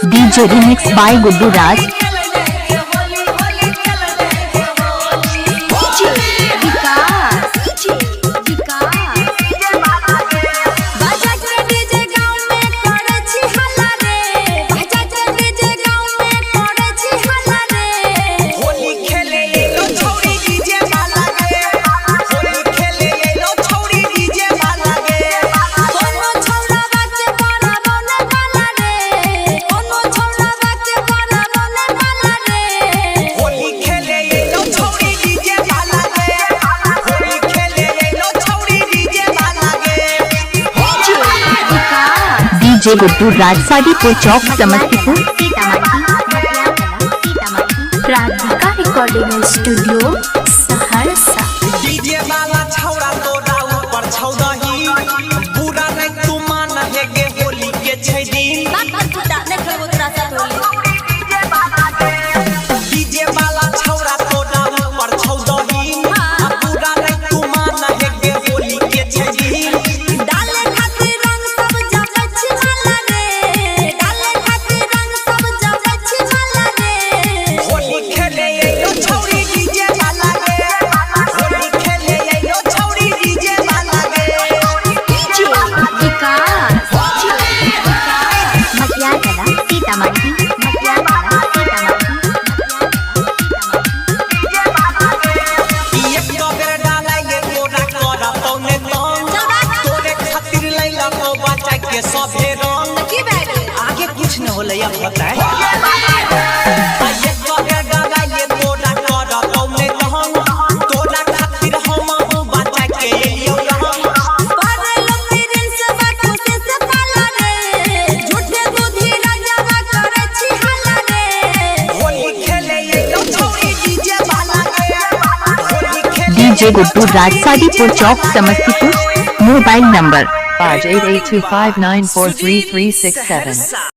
DJ remix by Guddu Raj. DJ Vikas, DJ Vikas. बाजा के DJ गांव में करे छी हल्ला रे, बाजा के डीजे गांव में करे छी हल्ला रे। होली खेले एलो छौरी डीजे वाला गे, होली खेले एलो छौरी डीजे वाला गे। कोनो छौड़ा बाके बड़ा बने वाला रे, कोनो छौड़ा बाके बड़ा बने वाला रे। होली खेले एलो छौरी डीजे वाला गे, होली खेले एलो छौरी डीजे वाला गे। DJ Vikas, DJ Guddu Raj, Sadipur Chowk, Samastipur. Radhika recording studio Saharsa. DJ वाला छौरा तोरा ऊपर छौ दही, बुरा नहीं तू मान हे गे, होली के छै दिन। बाप पर फुटा नहीं खेलबो तोरा साथ होली। डीजे वाला छौरा तोरा ऊपर छौ दही, आ बुरा नहीं तू मान हे गे, होली के छै दिन। डाले खातिर रंग सब जाबै छी माला रे, डाले खातिर रंग सब जाबै छी माला रे। होली खेले एलो छौरी डीजे वाला गे, होली खेले एलो छौरी डीजे वाला गे। डीजे विकास, डीजे विकास। मटियाला, सीतामढ़ी। मटियाला, सीतामढ़ी। ई एक तो बेर डालाइले तोरा करतौ ने तंग, तोरे खातिर लैला को बचा के सभे रंग। की भए गेलै? आगे कुछ न होलै, अब होतै। आ एक तो बेर डालाइले तोरा करतौ ने तंग, तोरा खातिर हम बचा के एलियौ रंग। पर लोग रिंस बा खुशी से पाला रे, झूठे दूधी राजावा करे छी हल्ला रे। होली खेले एलो छौरी डीजे वाला गे, होली खेले DJ Guddu Raj, Sadipur Chowk, Samastipur. Mobile number 5882594337. Saharsa.